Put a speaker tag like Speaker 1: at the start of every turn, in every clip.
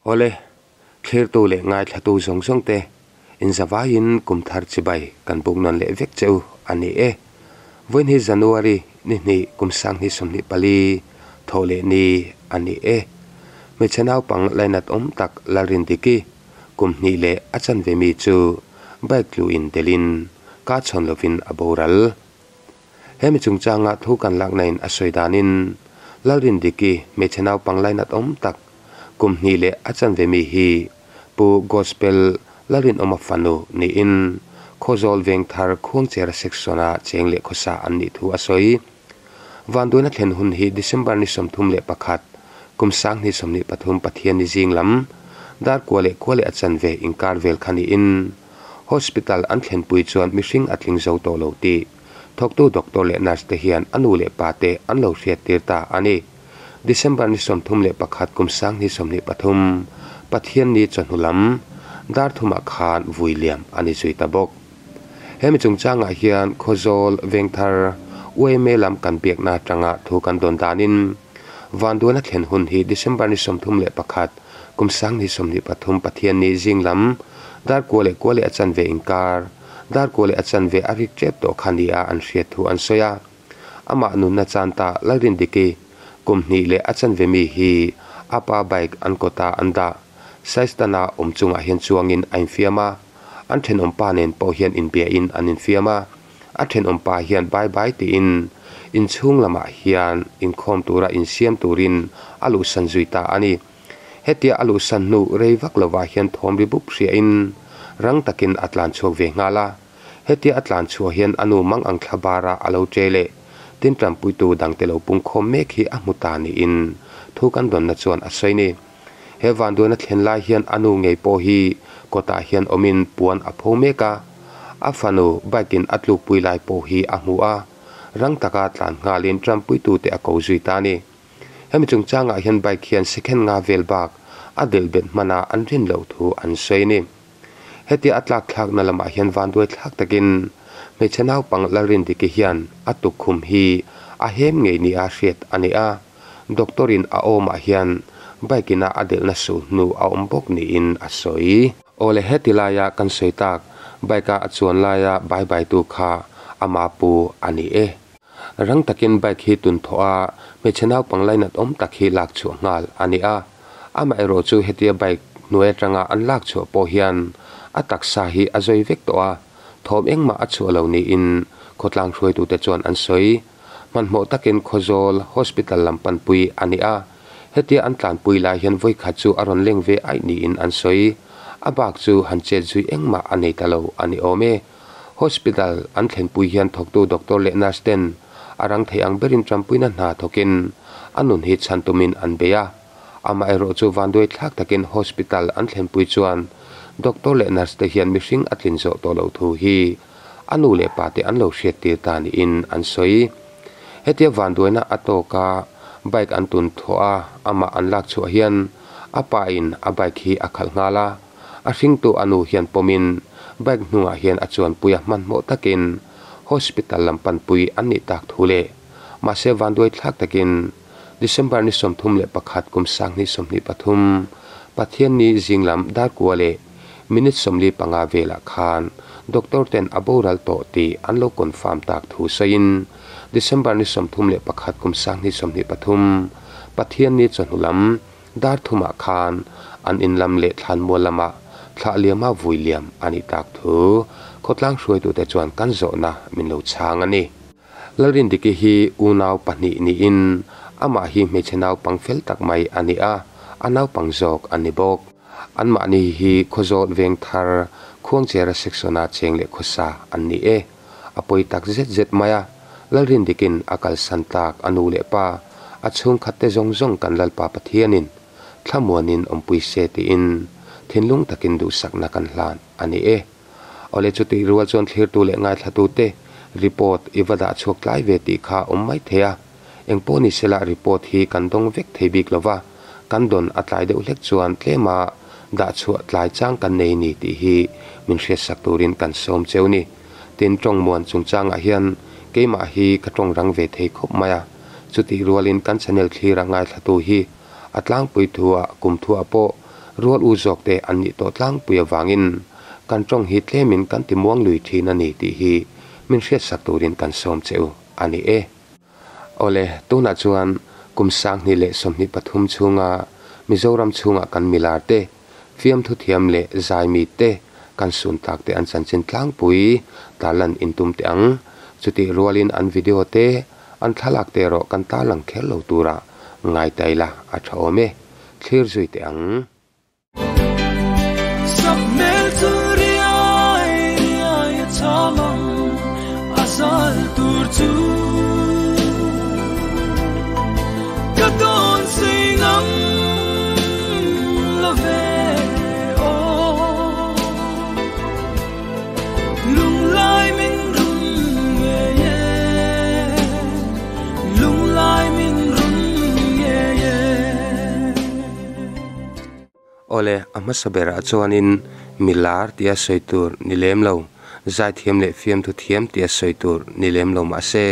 Speaker 1: Awle, thlirtu leh ngaithlatu zawng zawng te, inzavaiin kum thar chibai kan buk nawn leh vek che u a ni e. Vawiin hi January ni hnih kum 2024 thawh leh ni a ni e. Hmeichhe naupang lainat awm tak Lalrindiki kum hnih leh a chanve mi chu bike tluin telin ka chhawn lovin a boral. Hemi chungchanga thu kan lakna in a sawi danin Lalrindiki hmeichhe naupang lainat awm tak kum hnih leh a chanve mi hi Pu Gospel Lalrinawma fanu niin Khawzawl Vengthar Khuangchera section-a cheng leh khawsa an nih thu a sawi. Vanduaina thlen hun hi December ni 31, kum 2023 Pathianni zing lam dar kua leh kua leh a chanve inkar vel kha niin Hospital an thlenpui chuan mihring a tling zo tawh lo tih thawktu doctor leh nurse te hian a nu leh pa te an lo hriattir ta a ni. December ni 31 kum 2023 Pathianni chawhnu lam dar thumah khan vui liam a ni zui ta bawk. Hemi chungchangah hian Khawzawl Vengthar yma lam kan biakna atanga thu kan dawn danin Vanduaina thlen hun hi December ni 31 kum 2023 Pathianni zing lam dar kua leh kua leh a chanve inkar dar kua leh a chanve a rik tep tawh kha nia an hriat thu an sawi a. Amah nunna chanta Lalrindiki kum hnih leh a chanve mi hi a pa bike an kawta an dah Saistana awm chungah hian chuangin a infiam a, an thenawm pa nen pawh hian inbiain an infiam a. A thenawm pa hian bye bye tiin inchhung lamah hian inkhawm tura insiam turin a luhsan zui ta a ni. Hetia a luhsan hnu rei vak lovah hian thawm ri bup hriain rang takin a tlan chhuak ve nghal a. Hetia a tlan chhuah hian a nu mang ang thla bara a lo che leh tin tanpuitu dangte lo pungkhawm mek hi a hmu ta niin thu kan dawnna chuan a sawi ni. He vanduaina thlen lai hian a nu ngei pawh hi kawtah hian awmin puan a pho mek a, a fanu bike in a tlukpui lai pawh hi a hmu a, rang taka tlan nghalin tanpuitute a ko zui ta a ni. Hemi chungchangah hian bike hian second nga vel bak a delh bet hmana an rin loh thu an sawi a ni. Hetia a tlak thlakna lamah hian vanduai thlak takin hmeichhe naupang Lalrindiki hian a tukkhum hi a hem ngei nia hriat a ni a, doctor in a awmah hian bike ina a delhna sul hnu a awm bawk niin a sawi. Awle heti laia kan sawi tak bike a a chuan laia bye bye tu kha ama pu a ni e. Rang takin bike hi tun thawh a hmeichhe naupang lainat awm tak hi lak chhuah nghal a ni a. Amaherawh chu hetia bike hnuai atanga an lak chhuah pawh hian a taksa hi a zawi vek tawh a, thawm engmah a chhuah lo niin khawtlang hruaitute chuan an sawi. Hmanhmawh takin Khawzawl Hospital lam panpui a ni a, hetia an tlanpui lai hian vawikhat chu a rawn leng ve aih niin an sawi. A bak chu han chet zui engmah a nei ta lo a ni awm e. Hospital an thlenpui hian thawktu doctor leh nurse ten a rang thei ang berin tanpuina hna thawkin a nun hi chhan tumin an bei a. Amaherawh chu vanduai thlak takin hospital an thlenpui chuan doctor leh nurse te hian mihring a tlin zawh tawh loh thu hi a nu leh pa te an lo hriattir ta niin an sawi. Hetia vanduaina a tawk a bike an tun thawh a amah an lak chhuah hian a pa in a bike hi a khalh nghal a, a hringtu a nu hian pawmin bike hnungah hian a chuanpui a hmanhmawh takin hospital lam panpui an nih tak thu leh mahse vanduai thlak takin December ni 31 kum 2023 Pathianni zing lam dar kua leh minute 45 velah khan doctor ten a boral tawh tih an lo confirm tak thu sawiin December ni 31 kum 2023 Pathianni chawhnu lam dar thumah khan an in lam leh thlanmual lamah thlah liama vui liam a nih tak thu khawtlang hruaitute chuan kan zawhna min lo chhang a ni. Lalrindiki hi unau pahnih niin amah hi hmeichhe naupang fel tak mai a ni a, a naupang zawk a ni bawk. Anmahni hi Khawzawl Vengthar Khuangchera section-a cheng leh khawsa an ni e. A pawi tak zet zet mai a, Lalrindikin a kalsan tak a nu leh pa, a chhungkhatte zawng zawng kan Lalpa Pathianin thlamuanin awmpui se tiin thinlung takin duhsakna kan hlan a ni e. Awle chutih rual chuan thlirtu leh ngaithlatute report i va dah chhuak tlai ve tih kha awm mai thei a. Engpawh ni sela report hi kan dawng vek thei bik lova, kan dawn a tlai deuh hlek chuan tlema dah chhuah tlai chang kan nei ni tih hi min hriatsak turin kan sawm cheu ni. Tin tawng muan chungchangah hian keimah hi ka tawng rang ve thei khawp mai a, chutih rualin kan channel thlira ngaithlatu hi a tlangpui thuah kum thuah pawh Rual u zawk te an nih tawh tlangpui avangin kan tawng hi tlemin kan ti muang lui thin a ni tih hi min hriatsak turin kan sawm che u a ni e. Awle, tunah chuan kum 2023 chhunga Mizoram chhunga kan milar te, fiamthu thiam leh zaimi te kan sun tak te an chanchin tlangpui tarlan intum teh ang. Chutih rualin an video te, an thlalak te erawh kan tarlang kher lo tura ngai ta ila a tha awm e. Thlir zui teh ang.
Speaker 2: Sakhmel chu riai riai a cham ang a zal tur chu ka dawn sei ngam lo ve aw lunglai min rum ngei e lunglai min rum ngei e.
Speaker 1: Awle, a hmasa berah chuanin mi lar tia sawi tur ni lem lo, zaithiam leh fiamthu thiam tia sawi tur ni lem lo mahse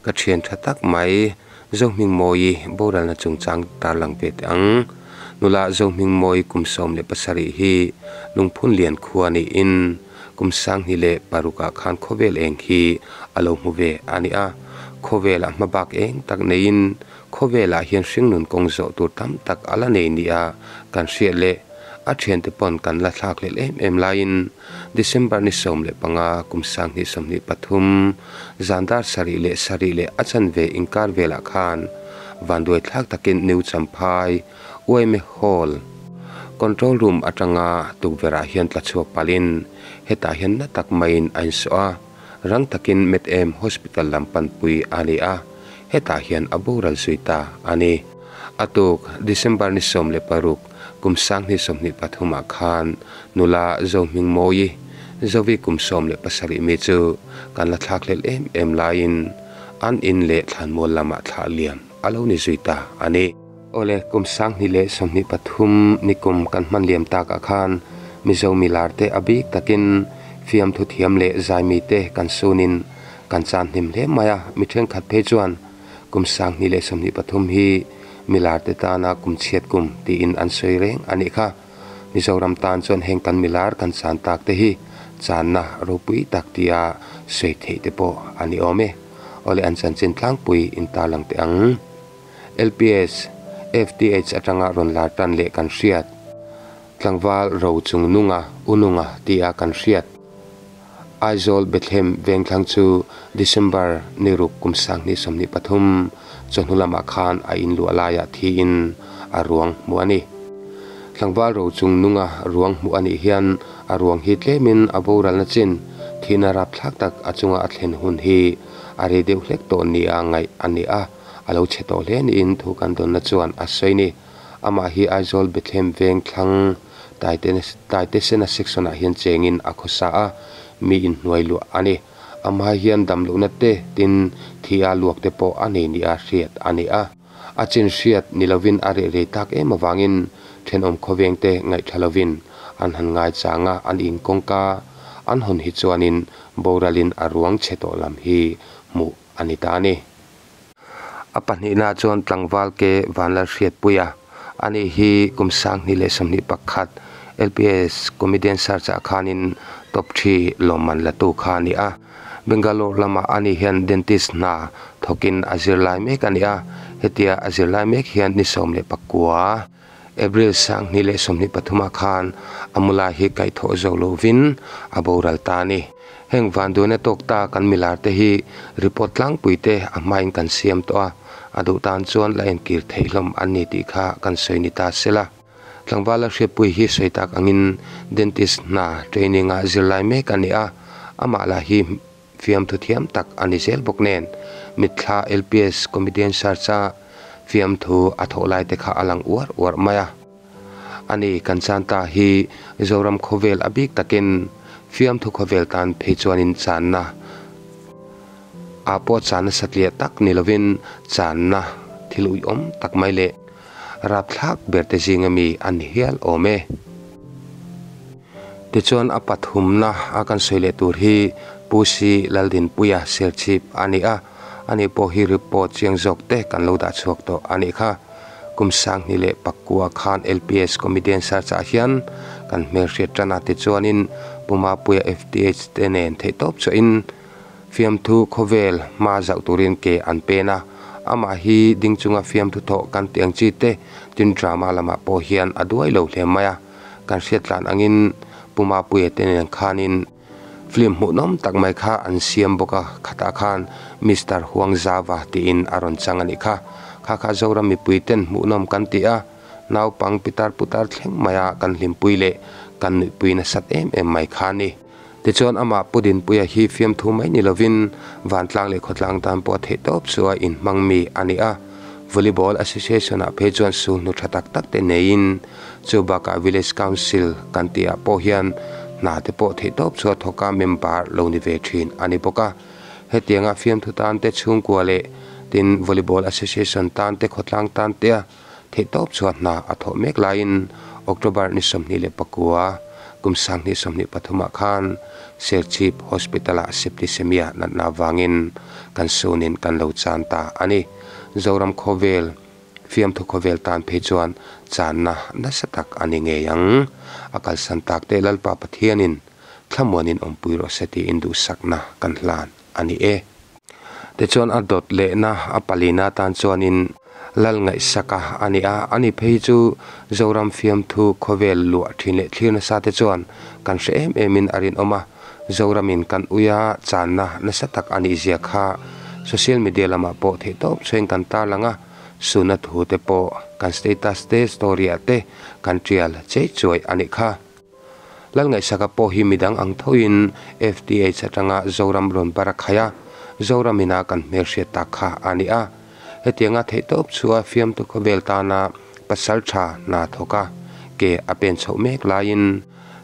Speaker 1: ka thian tha tak mai Zohmingmawii boralna chungchang tarlang ve teh ang. Nula Zohmingmawii kum 17 hi Lungphun lian khua niin kum 2006ah khan khawvel eng hi a lo hmu ve a ni a. Khawvelah hmabak eng tak neiin Khawvelah hian hringnun kawng zawh tur tam tak a la nei nia kan hriat leh a thiante pawn kan la thlak hlelh em em laiin December ni 15 kum 2023 zan dar sarih leh sarih leh a chanve inkar velah khan vanduai thlak takin New Champhai yma Hall Control Room atanga tukverhah hian tla chhuak palhin hetah hian na tak maiin a insawh a. Rang takin Met-em Hospital lam panpui a ni a, hetah hian a boral zui ta a ni. A tuk, December ni 16, kum 2023 ah khan nula Zohmingmawii, Zovi kum 17 mi chu kan la thlak hlel em em laiin an in leh thlanmual lamah thlah liam a lo ni zui ta a ni. Awle, kum 2023 ni kum kan hman liam takah khan Mizo milarte a bik takin fiamthu thiam leh zaimite kan sunin kan chan hnim hle mai a, mi thenkhat phei chuan kum 2023 hi milarte tana kum chhiat kum tiin an sawi reng a nih kha. Mizoram tan chuan heng kan milar kan chan tak te hi channa ropui tak tia sawi theih te pawh a ni awm e. Awle, an chanchin tlangpui intarlang teh ang. LPS, FTH atanga rawn lar tan leh kan hriat. Tlangval ro chung nunga, u nunga tia kan hriat. Aizawl Bethlehem vengthlang chu December ni ruk kum 2023 chawhnu lamah khan a inluah laiah thiin a ruang hmuh a ni. Tlangval ro chung nunga ruang hmuh a nih hian a ruang hi tlemin a boralna chin thihna rapthlak tak a chunga a thlen hun hi a rei deuh hlek tawh nia ngaih a ni a. A lo chhe tawh hle niin thu kan dawnna chuan a sawi ni. Amah hi Aizawl Bethlehem veng thlang Taitesena section ah hian chengin a khawsa a, mi inhnuai luah a ni. Amah hian damlohna te tin thi a luak te pawh a nei nia hriat a ni a. A chin hriat ni lovin a reh rei tak em avangin thenawm khawveng te ngaihtha lovin an han ngaichang a, an in kawngka an hawn hi chuanin boralin a ruang chhe tawh lam hi hmuh a ni ta a ni. A pahnihna chuan tlangval ke Vanlalhriatpuia a nih hi kum 2021 LPS Comedian Search ah khanin top three lawmman la tu kha a ni a. Bangalore lamah a nih hian dentist hna thawkin a zirlai mek a ni a, hetia a zirlai mek hian ni 19 April 2023 ah khan a mula hi kaihthawh zo lovin a boral ta a ni. Heng vanduaina tawk ta kan milar te hi report tlangpui te a hmain kan siam tawh a, a duh tan chuan la enkir theih hlawm an ni tih kha kan sawi ni ta sela. Tlangvala hriatpui hi sawi tak angin dentist hna training ah zirlai mek a ni a, amah lah hi fiamthu thiam tak a ni zel bawk nen mitthla LPS Comedian Search a fiamthu a thawh lai te kha a lang uar uar mai a. A ni, kan chan ta hi Zoram khawvel a bik takin fiamthu khawvel tan phei chuanin channa ah pawh channa satliah tak ni lovin channa thil uiawm tak mai leh rapthlak ber te zinga mi a ni hial awm e. Tichuan a pathumna a kan sawi leh tur hi Pu Si Laldinpuia Serchhip a ni a, ani pawh hi report chiang zawk te kan lo dah chhuak tawh a nih kha. Kum 2009 khan LPS Comedian Search ah hian kan hmelhriat tan a, tichuanin Pu Mapuia FTH te nen theihtawp chhuahin fiamthu khawvel hma zauh turin ke an pen a, amah hi ding chunga fiamthu thawh kan tih ang chi te tin drama lamah pawh hian a duai lo hle mai a, kan hriat tlan angin Pu Mapuia te nen khanin Film hmuhnawm tak mai kha an siam bawk a, khatah khan Mister Huangzava tiin a rawn chang a nih kha. Kha kha Zoram mipui ten hmuhnawm kan ti a, naupang pitar putar thleng maia kan hlimpui leh kan nuihpui nasat em em mai kha a ni. Tichuan amah Pu Dinpuia hi fiamthu mai ni lovin vantlang leh khawtlang tan pawh a theih tawp chu a inhmang mi a ni a. Volleyball Association ah phei chuan sulhnu tha tak tak te neiin chu bakah Village Council kan tih ah pawh hian hna te pawh theih tawp chu a thawk a member lo ni ve thin a ni bawk a. Hetianga fiamthu tan te chhungkua leh tin Volleyball Association tan te khawtlang tan te a theih tawp chu a hna a thawh mek laiin October ni 29 kum 2023 ah khan Serchhip Hospital ah Septicemia natna avangin kan sunin kan lo chan ta a ni. Zoram khawvel, fiamthu khawvel tan phei chuan channa nasa tak a ni ngei ang. A kalsan tak te Lalpa Pathianin thlamuanin awmpui rawh se tiin duhsakna kan hlan a ni e. Tichuan a dawt lehna a palina tan chuanin Lal ngaihsaka a ni a, ani phei chu Zoram fiamthu khawvel luah thin leh thlir nasa te chuan kan hre em emin a rinawm a. Zoramin kan uia channa nasa tak a nih zia kha social media lamah pawh theihtawp chhuain kan tarlang a, suna thu te pawh kan status te story ah te kan tial chei chuai a nih kha. Lalngaihsaka pawh hi midang ang thoin FTH atanga Zoram rawn bar a khai a, Zoramina kan hmelhriat tak kha a ni a. Hetianga theihtawp chhuah fiamtu khawvel tana pasal tha hna thawk a, ke a pen chhoh mek laiin,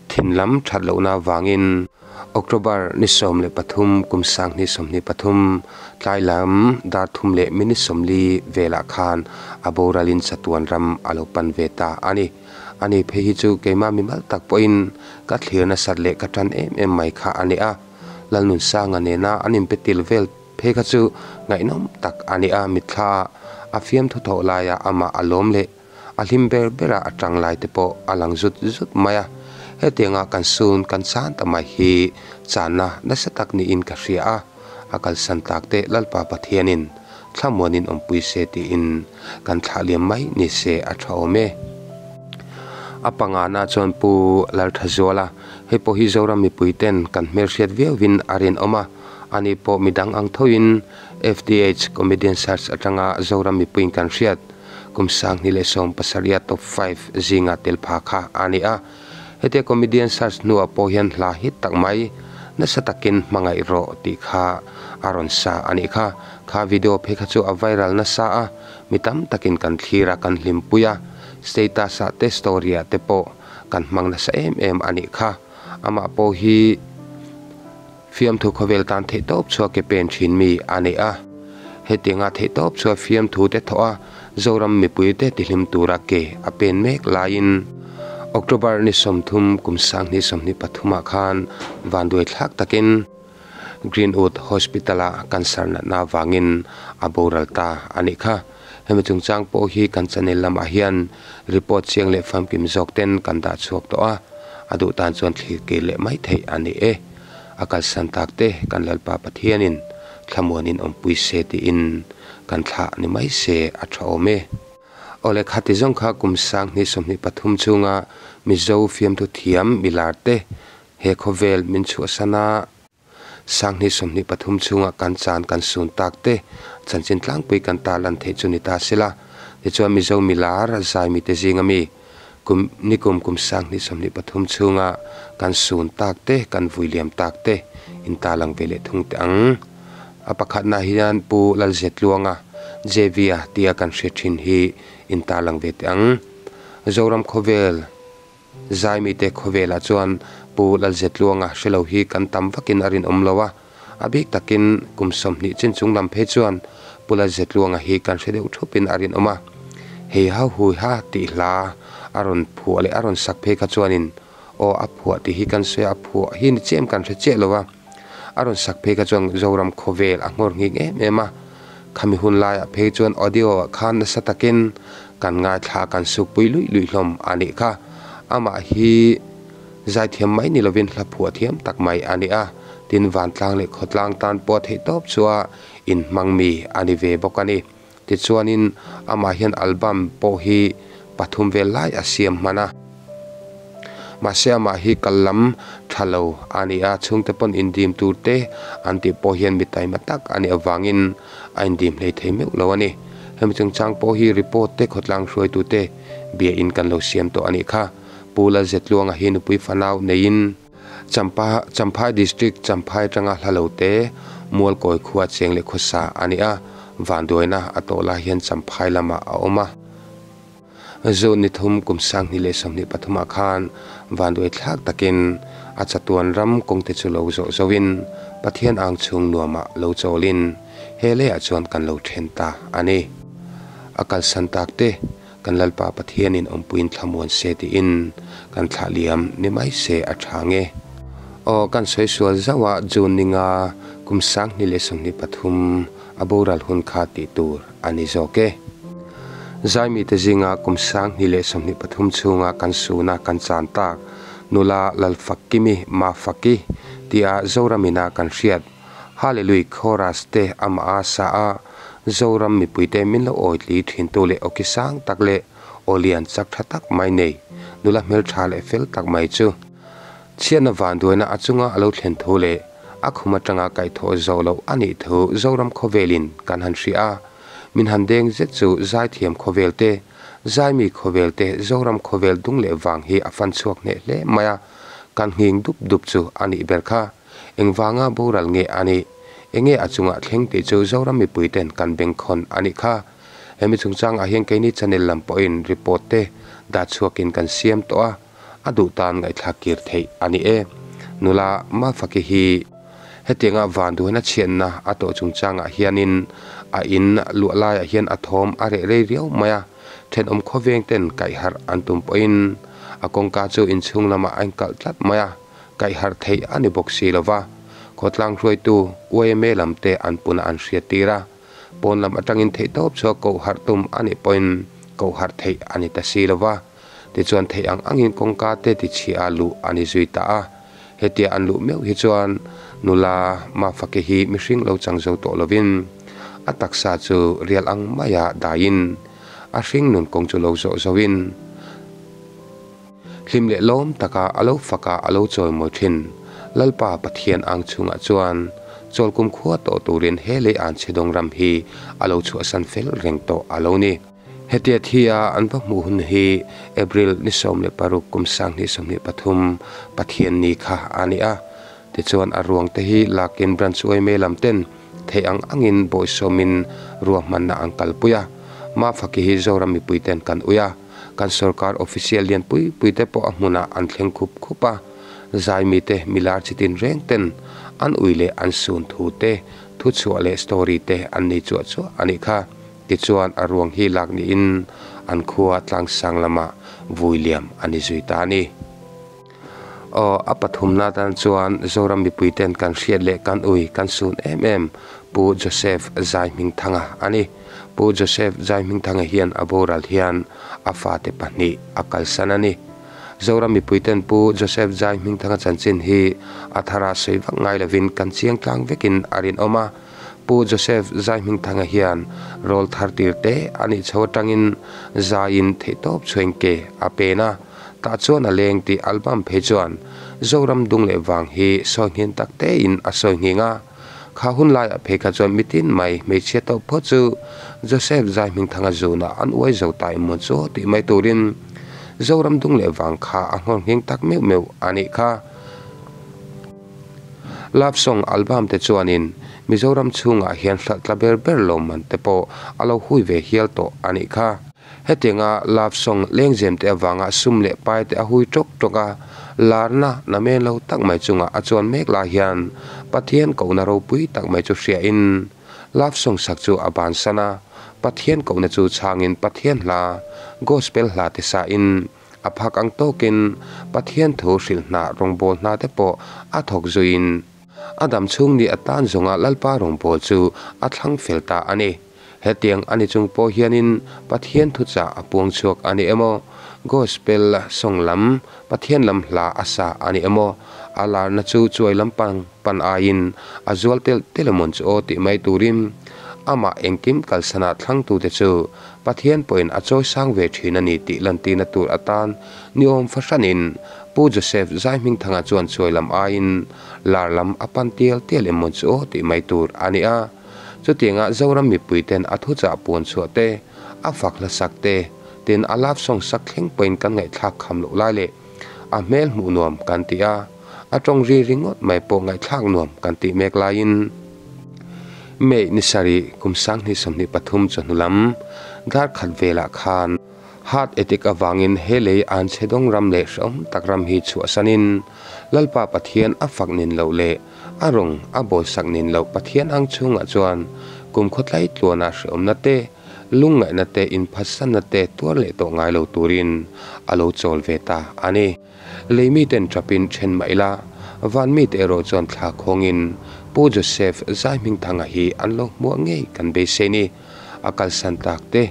Speaker 1: Thin lam that lohna avangin October ni 13 kum 2023 tlai lam dar thum leh minute 40 velah khan a boralin chatuan ram a lo pan ve ta a ni. Ani phei hi chu keimah mimal tak pawhin ka thlir nasat leh ka tan em em mai kha a ni a. Lalnunsanga nena an inpetil vel phei kha chu ngaihnawm tak a ni a, mitthla a fiamthu thawh laia amah a lawm leh A hlim ber berah a tang lai te pawh a lang zut zut mai a, hetianga kan sun kan chan ta mai hi channa nasa tak niin ka hria a, a kalsan tak te Lalpa Pathianin thlamuanin awmpui se tiin kan thlah liam mai ni se a tha awm e. A pangana chuan Pu Lalthazuala, hei pawh hi Zoram mipui ten kan hmelhriat viauin a rinawm a, ani pawh midang ang thoin FDH Comedian Search atanga Zoram mipuiin kan hriat, Kum 2017 top five zinga tel pha kha a ni a. Hetia comedian search hnuah pawh hian hla hit tak mai nasa takin hmangaih rawh tih kha a rawn sa a nih kha. Kha video phei kha chu a viral nasa a, mi tam takin kan thlir a, kan hlimpui a, status ah te story ah te pawh kan hmang nasa em em a nih kha. Amah pawh hi. Fiamthu khawvel tan theihtawp chhuah ke pen thin mi a ni a. Hetianga theihtawp chhuah fiamthu te thawh a, Zoram mipui te tihlim tura ke a pen mek laiin October ni 30 kum 2023 ah khan vanduai thlak takin Greenwood Hospital ah cancer natna avangin a boral ta a nih kha. Hemi chungchang pawh hi kan channel lamah hian report chiang leh famkim zawk ten kan dah chhuak tawh a, a duh tan chuan thlir kir leh mai theih a ni e. A kalsan tak te kan Lalpa Pathianin thlamuanin awmpui se tiin kan thlah ni mai se a tha awm e. Awle khati zawng kha kum 2023 chhunga Mizo fiamthu thiam milar te he khawvel min chhuahsan a, 2023 chhunga kan chan kan sun tak te chanchin tlangpui kan tarlan theih chu ni ta sela. Tichuan Mizo milar zaimi te zinga mi kum nikum kum 2023 chhunga kan sun tak te kan vui liam tak te in tarlang ve leh thung teh ang. A pakhatna hian Pu Lalzetluanga JV-a tia kan hre thin hi in tarlang ve teh ang. Zoram khawvel. Zaimite khawvelah chuan Pu Lalzetluanga hrelo hi kan tam vakin a rinawm lo a, a bik takin kum 20 chin chung lam phei chuan Pu Lalzetluanga hi kan hre deuh thupin a rinawm a. Hei ha hui ha tih hla a rawn phuah leh a rawn sak phei kha chuanin aw a phuah tih hi kan sawi a, a phuah hi ni chiah em kan hre chiah lo a. A rawn sak phei kha chuan Zoram khawvel a nghawr nghik em em a, khami hun laiah phei chuan audio ah khan nasa takin Kan ngaithla kan sukpui luih luih hlawm a nih kha. Amah hi zaithiam mai ni lovin hla phuah thiam tak mai a ni a, tin vantlang leh khawtlang tan pawh theih tawp chua inhmang mi a ni ve bawk a ni. Tichuanin amah hian album pawh hi pathum vel lai a siam hman a. Mahse amah hi kal lam tha lo a ni a, chhungte pawn indim tur te an tih pawh hian mi taima tak a nih avangin a indim hlei thei meuh lo a ni. Hemi chungchang pawh hi report te khawtlang hruaitute bia in kan lo siam tawh a nih kha. Pu Lalzetluanga hi nupui fanau neiin Champa Champhai District Champhai atanga hla lo te Mualkawi khua cheng leh khawsa a ni a, vanduaina a tawh lai hian Champhai lamah a awm a. Zu ni thum kum 2023 ah khan vanduai thlak takin a chatuan ram kawngte chu lo zawh zoin Pathian ang chhung nuamah lo chawlin he leiah chuan kan lo then ta a ni. A kalsan tak te kan Lalpa Pathianin awmpuiin thlamuan se tiin kan thlah liam ni mai se a tha nge. Aw kan sawi sual zauh a June ni nga kum 2023 a boral hun kha tih tur a ni zawk e. Zaimite zinga kum 2023 chhunga kan suna kan chan tak nula Lalfakkimi Mafaki tia Zoramina kan hriat Hallelui Chorus te amah a sa a, Zoram mipuite min lo awitli thintu leh awki sang tak leh aw lian chak tha tak mai nei nula hmeltha leh fel tak mai chu Chhiatna vanduaina a chunga a lo thlen thu leh a khum atanga kaihthawh zawh loh a nih thu Zoram khawvelin kan han hria a. Min han deng zet chu zaithiam khawvel te, zaimi khawvel te, Zoram khawvel dung leh vang hi a fan chhuak hneh hle mai a, kan nghing dup dup chu a nih ber kha. Engvanga boral nge a nih? Enge a chungah thleng tih chu Zoram mipui ten kan bengkhawn a nih kha. Hemi chungchangah hian keini channel lam pawhin report te dah chhuakin kan siam tawh a. A duh tan ngaihthlak kir theih a ni e. Nula Mafaki hi hetianga vanduaina chhiatna a tawh chungchangah hianin a in luah laiah hian a thawm a reh rei riau mai a, thenawm khawveng ten kaihharh an tum pawhin a kawngka chu inchhung lamah a inkalh tlat mai a, kaihharh theih a ni bawk si lova. Khawtlang hruaitu yma lam te an puna an hriat tir a, pawn lam atangin theihtawp chu a kohharh tum a nih pawhin kohharh theih a ni ta si lova. Tichuan theih ang angin kawngka te tichhia a luh a ni zui ta a. Hetia an luh meuh hi chuan nula Mafake hi mihring lo chang zo tawh lovin a taksa chu rial ang maia daiin a hring nun kawng chu lo zawh zoin hlim leh lawm taka a lo faka a lo chawimawi thin. Lalpa Pathian ang chhungah chuan chawlkum khua tawh turin he lei an chhedawng ram hi a lo chhuahsan fel reng tawh a lo ni. Hetia thi a an va hmuh hun hi April ni 16 kum 2023 Pathian ni kha a ni a. Tichuan a ruang te hi lakin Branch yma lam ten theih ang angin bawihsawmin ruahmanna an kalpui a. Mafaki hi Zoram mipui ten kan ui a, kan sorkar official lian pui pui te pawh a hmunah an thleng khup khup a. Zaimi te milar chi tin reng ten an ui leh an sun thu te, thuchhuah leh story te an nei chuah chuah a nih kha. Tichuan a ruang hi lak niin an khua tlangsang lamah vui liam a ni zui ta a ni. Aw, a pathumna atan chuan Zoram mipui ten kan hriat leh kan ui kan sun em em Pu Joseph Zaihmingthanga a ni. Pu Joseph Zaihmingthanga hian a boral hian a fate pahnih a kalsan a ni. Zoram mipui ten Pu Joseph Zaihmingthanga chanchin hi a thara sawi vak ngai lovin kan chiang tlang vekin a rinawm a. Pu Joseph Zaihmingthanga hian rawl thar tir te a nih chho atangin zaiin theihtawp chhuain ke a pen a, tah chuan a leng tih album phei chuan Zoram dung leh vang hi sawi nghin tak tein a sawi nghing a. Kha hun laiah phei kha chuan mitin mai hmeichhia tawp phawt chu Joseph Zaihmingthanga zunah an uai zo ta emaw chu tih mai turin Zoram dung leh vang kha a nghawr nghing tak meuh meuh a nih kha. Love song album te chuanin Mizoram chhungah hian hralh tla ber ber lawmman te pawh a lo hui ve hial tawh a nih kha. Hetianga love song lengzem te avanga sum leh pai te a hui tawk tawk a, larna namen lo tak mai chungah a chuan mek lai hian Pathian kohna ropui tak mai chu hriain love song sak chu a bansan a, Pathian kohna chu chhangin Pathian hla, gospel hla te sain A phak ang tawkin Pathian thu hrilh hna rawngbâwl hna te pawh a thawk zuiin a dam chhung ni atan zawnga Lalpa rawngbâwl chu a thlang fel ta a ni. Hetiang a ni chung pawh hianin Pathian thuchah a puang chhuak a ni emaw, Gospel song lam, Pathian lam hla a sa a ni emaw, a larna chu chuai lampang pan aiin a zual telh telh emawn chu aw tih mai turin amah engkim kalsana thlangtute chu Pathian pawhin a chawi sang ve thin a ni tih lantirna tur atan niawm fahranin Pu Joseph Zaihmingthanga chuan chuai lam aiin lar lam a pan tial tial emawn chu aw tih mai tur a ni a. Chutianga Zoram mipuiten a thuchah puan chhuah te, a fak hlasak te, tin a love song sak thleng pawhin kan ngaihthlak kham loh lai leh a hmel hmuh nuam kan ti a, a tawng ri ringawt mai pawh ngaihthlak nuam kan tih mek laiin May ni sarih kum 2023 chawhnu lam dar khat velah khan heart attack avangin he lei an chhe dawng ram leh hrehawm tak ram hi chhuahsanin Lalpa Pathian a fak nin loh leh a rawng a bawisak nin loh Pathian ang chhungah chuan kum khawtlai tluana hrehawmna te lungngaihna te inphatsanna te tuar leh tawh ngai lo turin a lo chawl ve ta a ni. Lei miten ṭapin ṭhen mah ila, van mite erawh chuan thla khawngin Pu Joseph Zaihmingthanga hi an lo hmuah ngei kan beisei ni. A kalsan tak te,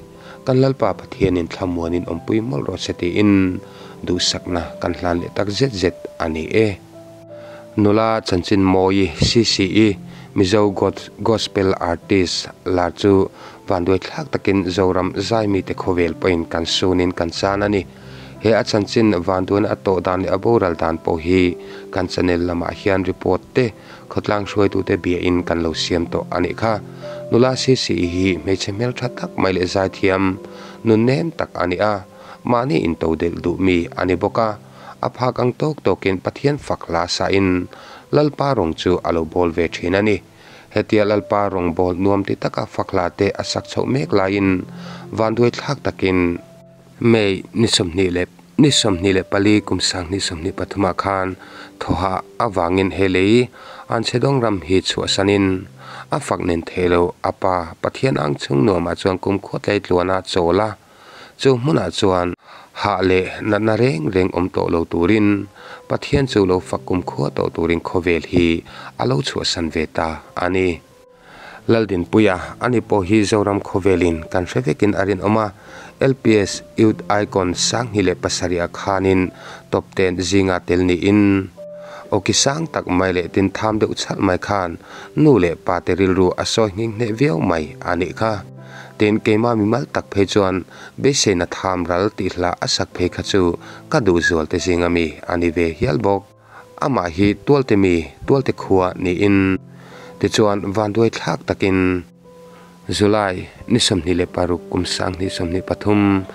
Speaker 1: kan Lalpa Pathianin thlamuanin awmpui mawlh rawh se tiin duhsakna kan hlan leh tak zet zet a ni e. Nula chanchin mawi CCE Mizo Gospel Artist lar chu vanduaithlak takin Zoram zaimite khawvel pawhin kan sunin kan chan a ni. He a chanchin vanduaina a tawh dan leh a boral dan pawh hi kan channel lamah hian report te khawtlang hruaitute biain kan lo siam tawh a nih kha. Nula CCE hi hmeichhe hmeltha tak mai leh zaithiam nun nem tak a ni a, mahni into delh duh mi a ni bawk a. A phak ang tawk tawkin Pathian fak hla sahin Lalpa rawng chu a lo bawl ve thin a ni. Hetia Lalpa rawng bawl nuam ti taka fak hla te a sak chhoh mek laiin vanduai thlak takin May ni 24 ni 24 kum 2023 ah khan thawha avangin he lei an chhedawng ram hi chhuahsanin a fak nen theih lo a pa Pathian ang chhung nuamah chuan kum khuatlai tluana chawl a. Chu hmunah chuan hah leh natna reng reng awm tawh lo turin Pathian chu lo fak kum khua tawh turin khawvel hi a lo chhuahsan ve ta a ni. Laldinpuia, ani pawh hi Zoram khawvelin kan hre vekin a rinawm a, LPS Youth Icon 2007 ah khanin top ten zinga tel niin awki sang tak mai leh tin tham deuh chhalh mai khan nu leh pa te rilru a sawi nghing hneh viau mai a nih kha. Tin, keimah mimal tak phei chuan beiseina tham ral tih hla a sak phei kha chu ka duh zual te zinga mi a ni ve hial bawk. Amah hi Tualte mi, Tualte khua niin. Tichuan, vanduai thlak takin July ni 26 kum 2023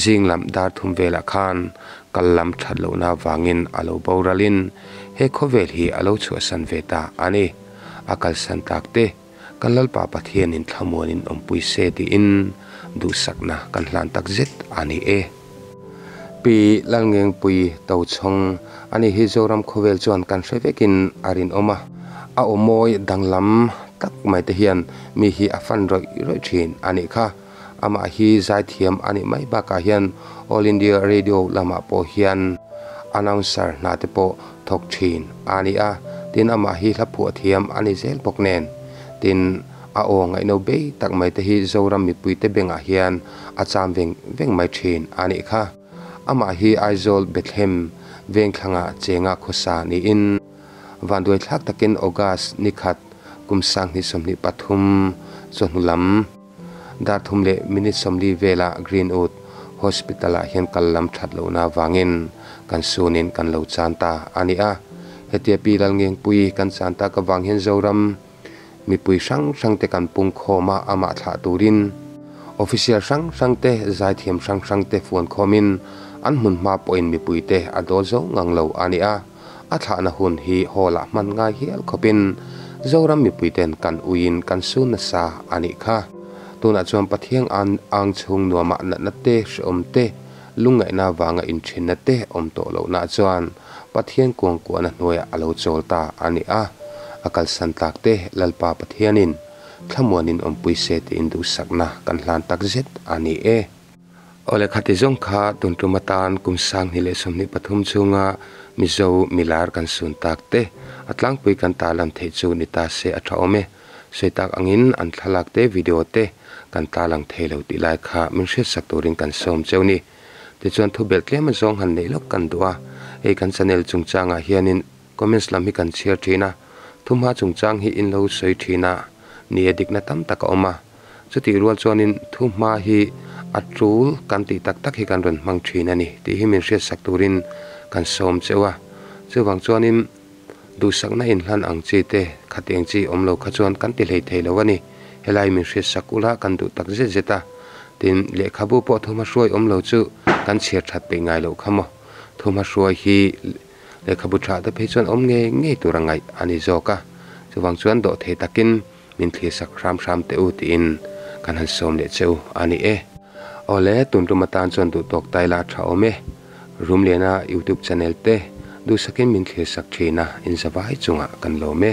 Speaker 1: zing lam dar thum velah khan kal lam that lohna vangin a lo boralin he khawvel hi a lo chhuahsan ve ta a ni. A kalsan tak te. Kan Lalpa Pathianin thlamuanin awmpui se tiin duhsakna kan hlan tak zet a ni e. Pi Lalngengpui Tochhawng a ni hi Zoram khawvel chuan kan hre vekin a rinawm a, a aw mawi danglam tak mai te hian mi hi a fan rawih rawih thin a nih kha. Amah hi zaithiam a nih mai bakah hian All India Radio lamah pawh hian announcer hna te pawh thawk thin a ni a, tin amah hi hla phuah thiam a ni zel bawk nen. Tin, a aw ngaihno bei tak mai te hi Zoram mipuite bengah hian a cham veng veng mai thin a nih kha. Amah hi Aizawl Bethlehem vengthlangah chenga khawsa niin vanduai thlak takin August ni khat kum 2023 chawhnu lam, Dar thum leh minute 40 velah Greenwood Hospital-ah hian kal lam that lohna avangin kan sunin kan lo chan ta a ni a. Hetia Pi Lalngengpuii kan chan tak avang hian Zoram mipui hrang hrangte kan pung khawm a, amah thlah turin official hrang hrangte, zaithiam hrang hrangte fuan khawmin an hmun hma pawhin mipuite a dawl zo ngang lo a ni a. A thlahna hun hi hall-ah hman ngai hial khawpin Zoram mipuiten kan uiin kan sun nasa a nih kha. Tunah chuan Pathiang an ang chhung nuamah natna te, hrehawm te, lungngaihna vanga inthinna te awm tawh lohna chuan Pathian kuangkuahna hnuaiah a lo chawl ta a ni a. A kalsan tlak te Lalpa Pathianin thlamuanin awmpui se tiin duhsakna kan hlan takzet a ni e. Awle khati zawng kha tun tum atan kum 2023 chhunga Mizo milar kan sun tak te a tlangpui kan tarlan theih chu ni ta se a tha awm e. Sawi tak angin an thlalak te video te kan tarlang thei lo tih lai kha min hriatsak turin kan sawm cheu ni. Tichuan thubelh tlem azawng han neih lawk kan duh a, hei kan channel chungchangah hianin comments lam hi kan chhiar thin a, thumha chungchang hi in lo sawi thin a, ni a dikna tam tak a awm a. Chutih rual chuanin thuhma hi a tul kan tih tak tak hi kan rawn hmang thin a ni tih hi min hriatsak turin kan sawm cheu a. Chuvang chuanin duhsakna inhlan ang chi te khatiang chi awm lo kha chuan kan ti hlei thei lo a ni. Helai min hriatsak ula kan duh tak zet zet a. Tin, lehkhabu pawh thumha hruai awm lo chu kan chhiar that peih ngai loh kha maw. Thumha hruai hi lehkhabu tha te phei chuan awm ngei ngei tur a ngaih a ni zawk a. Chuvang chuan dawhthei takin min thlir sak hram hram teh u tiin kan han sawm leh che u a ni e. Awle, tun tum atan chuan duh tawk tai la tha awm e. Rumliana YouTube channel te duhsakin min thlir sak thin a, inzavai chungah kan lawm e.